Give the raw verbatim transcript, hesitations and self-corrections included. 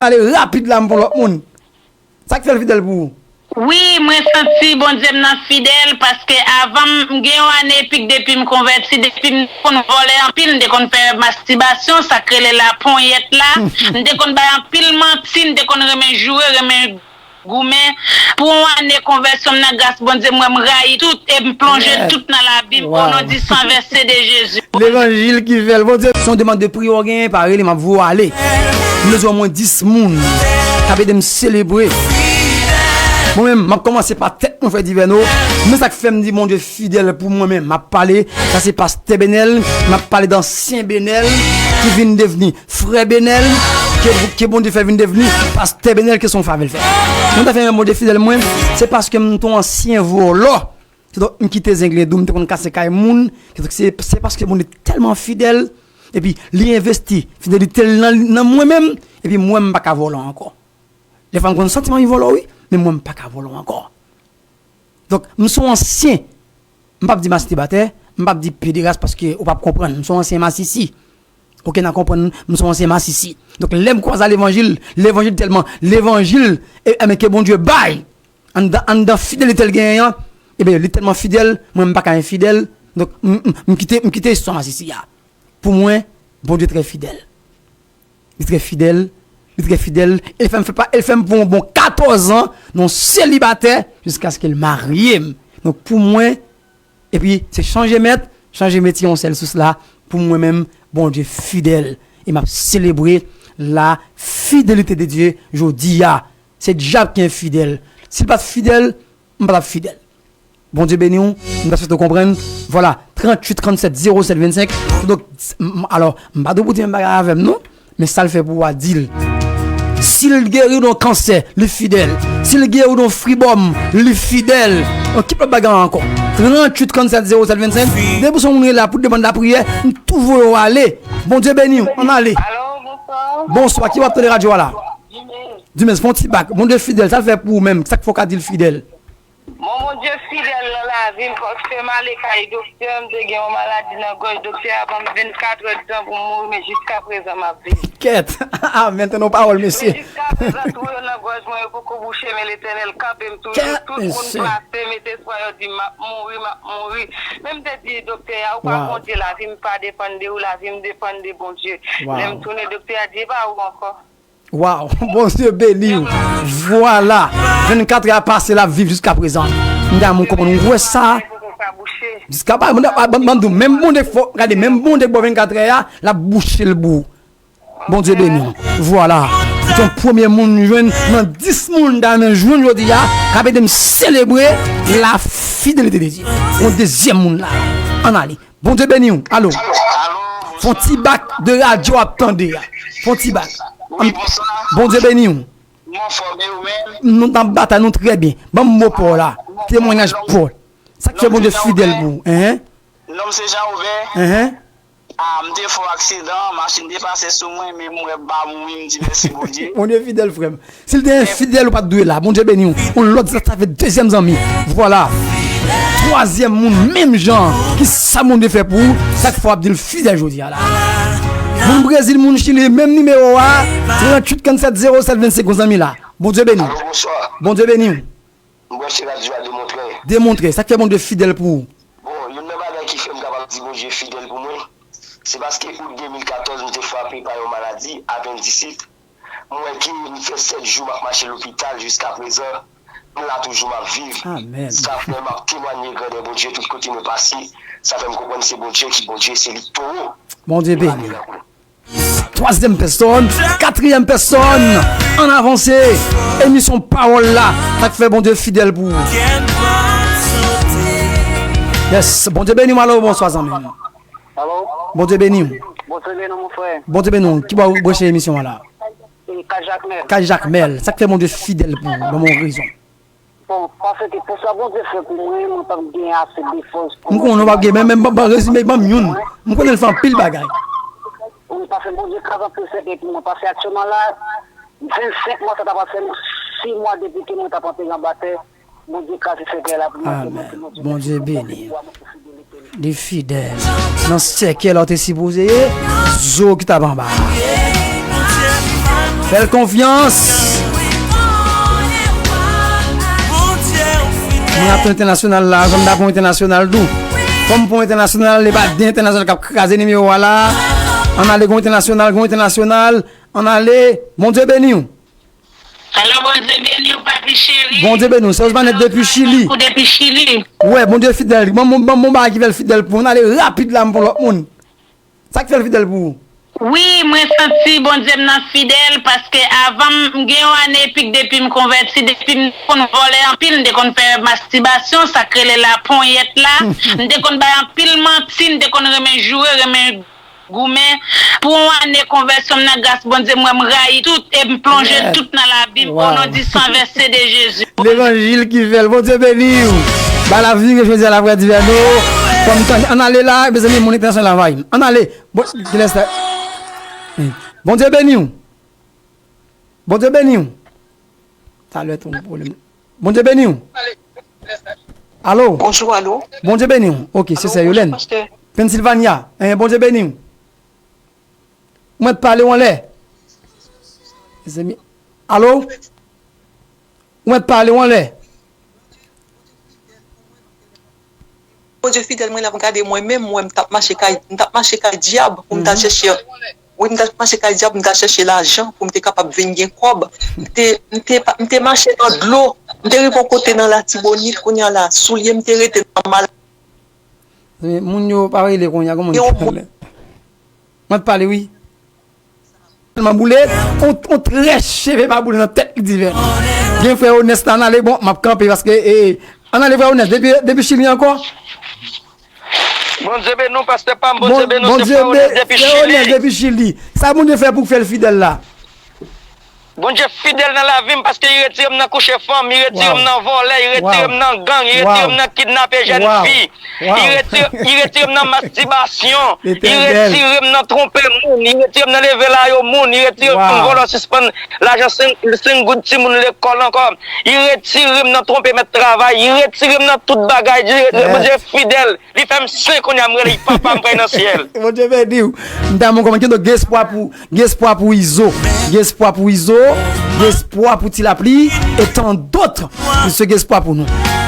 Ale rapid la, m pran lòt moun. Sa k fè l fidèl pou ou? Wi, mwen santi Bondye m nan fidèl, paske avan m gen yon ane epi k depi m konvèti, depi m te konn vòlè anpil, m te konn fè mastibasyon, sa k rele laponyèt la, m te konn bay anpil manti, m te konn renmen joure, renmen goumen. Pou yon ane konvèsyon m nan gras Bondye, m wè m rayi tout e m plonje tout nan labim o non di san vèse de Jezi. Levanjil ki fè l, Bondye. Se yon demann de priyè w genyen, pa rele, m ap voye w ale. M bezwen omwen dis moun k ap ede m selebre. Mwen menm, m ap kòmanse pa tèt mwen, frè Divèno. Men sa k fè m di Bondye fidèl pou mwen menm. M ap pale, sa se pastè Benèl, m ap pale d ansyen Benèl ki vin devni frè Benèl, ke, ke Bondye fè vin devni pastè Benèl, ke se yon favè l fè. Mwen ta fè yon Bondye fidèl mwen, se paske m te yon ansyen vòlò. Kidonk, m kite zenglen dou, m te konn kase kay moun. Kidonk, se, se paske Bondye tèlman fidèl, epi li envesti fidelite l nan, nan mwen menm, epi mwen, m pa ka vòlò ankò. Defwa, m konn santi m anvi vòlò, wi, men mwen, m pa ka vòlò ankò. Donk, m se yon ansyen, m p ap di mastèbatè, m p ap di pederas paske ou p ap konprann. M se yon ansyen masisi. Oke, n a konprann, m se yon ansyen masisi. Donk, lè m kwaze a levanjil, levanjil tèlman, levanjil, e, e, men ke Bondye bay, anndan, anndan fidelite l genyen an, ebyen, li tèlman fidèl, mwen, m pa ka enfidèl. Donk, m, m, m kite, m kite istwa masisi a. Pou mwen, Bondye trè fidèl. Li trè fidèl, li trè fidèl. E l fè m fè pa, e l fè m pou yon bon katòz an, nan selibatè, jiskaske l marye m. Donk, pou mwen, epi se chanje mèt, chanje metye yon sèl sous la, pou mwen menm, Bondye fidèl. E m ap selebre la fidelite de Dye jodi a. Se dyab ki enfidèl. Si l pa t fidèl, m pa t ap fidèl. Bondye beni w, m ta swete w konprann. Vwala, tranntuit trannsèt zewo sèt vennsenk. Donk, m, m, alò, m pa dwe pou di menm bagay avè m, non. Men sa l fè pou w a, di l. Si l geri w de yon kansè, li fidèl. Si l geri w de yon fribòm, li fidèl. Donk, ki lòt bagay ankò? Tranntuit trannsèt zewo sèt vennsenk. Depi w se yon moun rele la pou demann lapriyè, m tou voye w ale. Bondye beni w. Ann ale. Alo, bonswa. Bonswa. Ki w ap tande radyo a la? Dimens. Dimens, fè yon ti bak. Bondye fidèl. Sa l fè pou ou menm? Sa k fè w ka di l fidèl? Bon, Bondye fidèl nan lavi m, paske m ale kay doktè, m te gen yon maladi nan gòj, doktè a ban m vennkatrè de tan pou m mouri, men jiskaprezan m ap viv. Kèt! Amèn, tann yon pawòl, mesye. Men jiskaprezan, twou yo nan gòj mwen yo poko bouche, men Letènèl kanpe m toujou. Kèt, mesye! Tout moun pase, mete espwa yo di m ap mouri, m ap mouri. Men m te di doktè a, ou pa Bondye, lavi m pa depann de ou, lavi m depann de Bondye. Lè m tounen, doktè a di, e pa ou ankò. Waw, Bondye beni w. Vwala. Vennkatrè a pase, l ap viv jiskaprezan. M ta renmen w konprann, ou wè sa? Jiska pa, ban, ban, ban, ban m di w, menm Bondye k fè, gade, menm Bondye k ba w vennkatrè a, l ap bouche l pou ou. Bondye beni w. Vwala. Ou se yon premye moun m jwenn nan dis moun m ta renmen jwenn jodi a, k ap ede m selebre la fidelite de Dye. Yon dezyèm moun la. Ann ale. Bondye beni w. Alo. Alo, alo, bonswa. Fè yon ti bak de radyo w ap tande a. Fè yon ti bak. Wi, bonswa. Bondye beni w. Nou anfòm, e ou menm? Nou nan batay, nou trè byen. Ban m mo pa w la. Temwayaj pa w. Sa k fè Bondye fidèl pou ou? Enhen. Non m se Jean Robert. Enhen. A, m te fè yon aksidan, machin te pase sou mwen, men m wè m pa mouri, m di mèsi Bondye. Bondye fidèl, frè m. Si l te enfidèl, ou pa t dwe la. Bondye beni w. Yon lòt, sa, sa fè dezyèm zanmi. Vwala. Twazyèm moun, menm jan, ki sa Bondye fè pou ou, sa k fè w ap di l fidèl jodi a la. Moun Brezil, moun Chili, menm nimewo a, tranntuit kannsèt zewo sèt vennsenk, yon zanmi la. Bondye beni w. Alo, bonswa. Bondye beni w. M branche radyo a Demontre. Demontre. Sa k fè Bondye fidèl pou ou? Bon, youn nan bagay ki fè m kapab di Bondye fidèl pou mwen, se paske out de mil katòz, m te frape pa yon maladi, apandisit. M wè ke m fè sèt jou m ap mache lopital, jiskaprezan, m la toujou, m ap viv. Amèn. Sa fè m ap temwanye grandè Bondye tout kote mwen pase. Sa fè m konprann se Bondye ki Bondye, se li k towo. Bondye beni w. Twazyèm pèsòn, katriyèm pèsòn, ann avanse. Emisyon Pawòl la, sa k fè Bondye fidèl pou ou. Yes, Bondye beni w, alo, bonswa, zanmi m. Alo? Bondye beni w. Bondye beni w, mon frè. Bondye beni w. Ki bò w branche emisyon an la? E, Kay Jakmèl. Kay Jakmèl. Sa k fè Bondye fidèl pou ou? Ban m yon rezon. Bon, paske pou sa Bondye fè pou mwen, mwen p ap gen ase de fòs pou... M konnen w p ap gen, men, men, ban, ban rezime, ban m youn. M konnen l fè anpil bagay. Wi, paske Bondye kraze anpil sèkèy pou mwen. Paske aktyèlman la, vennsenk mwa sa ta pase, sis mwa depi ke mwen t ap antere anba tè, Bondye kraze sèkèy la pou mwen. Amèn. Bondye beni. Li fidèl. Nan sèkèy la w te sipoze ye, zo ki t ap anba a. Fè l konfyans. Mwen ap fè entènasyonal la, fò m ta pran entènasyonal tou. Fò m pran entènasyonal, e pa de entènasyonal k ap kraze nimewo a la. Ann ale, gon entènasyonal, gon entènasyonal. Ann ale, Bondye beni w. Alo, Bondye beni w, papi cheri. Bondye beni w. Se Osmanette depi Chili. Ou depi Chili. Wè, Bondye fidèl. Ban m yon bagay ki fè l fidèl pou ou. Ann ale rapid la, m pran lòt moun. Sa k fè l fidèl pou ou? Wi, mwen santi Bondye m nan fidèl, paske avan m gen yon ane epi k depi m konvèti, depi m te konn vòlè anpil, m te konn fè mastibasyon, sa k rele laponyèt la, m te konn bay anpil manti, m te konn renmen joure, renmen goumen. Pou yon ane konvèsyon m nan gras Bondye, m wè m rayi tout e m plonje tout nan labim, o non di san vèse de Jezi. Levanjil ki fè l. Bondye beni w. Ba la vire jodi a la frè Divèno. Fò m tande. Ann ale la, mezanmi, moun entènasyonal la anvayi m. Ann ale. Bon, kilès la? Bondye beni w. Bondye beni w. Talè tou yon pwoblèm. Bondye beni w. Alo. Bonjou, alo. Bondye beni w. Ok, se sè Yolèn. Pennsylvania. Enhen, Bondye beni w. Mwen t pale w anlè. Mezanmi. Alo. Ou mèt pale w anlè. Bondye fidèl, mwen la m gade mwen menm, mwen m t ap mache kay, m t ap mache kay dyab pou m ta chèche, wi, m t ap mache kay dyab, m ta chèche lajan pou m te kapab vin gen kòb. M te, m te, m te mache nan dlo, m te rive yon kote nan Latibonit, kounye a la, soulye m te rete nan mal. Moun yo pa rele kounye a, kòman moun yo pale? Mwen t pale wi. Tèlman boule, on, on trè cheve pa boule nan tèt li Divèno. Gen frè Onès la, ann ale, bon, m ap kanpe paske, e, ann ale frè Onès, depi, depi Chili ankò? Bondye beni w, pastè pa m, Bondye beni w, se frè Onès depi Chili. Frè Onès depi Chili. Sa Bondye fè pou w k fè l fidèl la? Bondye fidèl nan lavi m paske li retire m nan kouche fanm, li retire m nan vòlè, li retire m nan gang, li retire m nan kidnape jèn fi, li retire, li retire m nan mastibasyon, li retire m nan twonpe moun, li retire m nan leve layo moun, li retire m vòlò sispann lajan senk, senk goud timoun lekòl ankò, li retire m nan twonpe mèt travay, li retire m nan tout bagay, Bondye fidèl. Li fè m sen kounye a m rele l papa m pray nan syèl. Bondye beni w. M ta renmen w kòmante. Donk gen espwa pou, gen espwa pou Izo. Gen espwa pou Izo. Gen espwa pou Ti Lapli. E tan dòt. Misye gen espwa pou nou.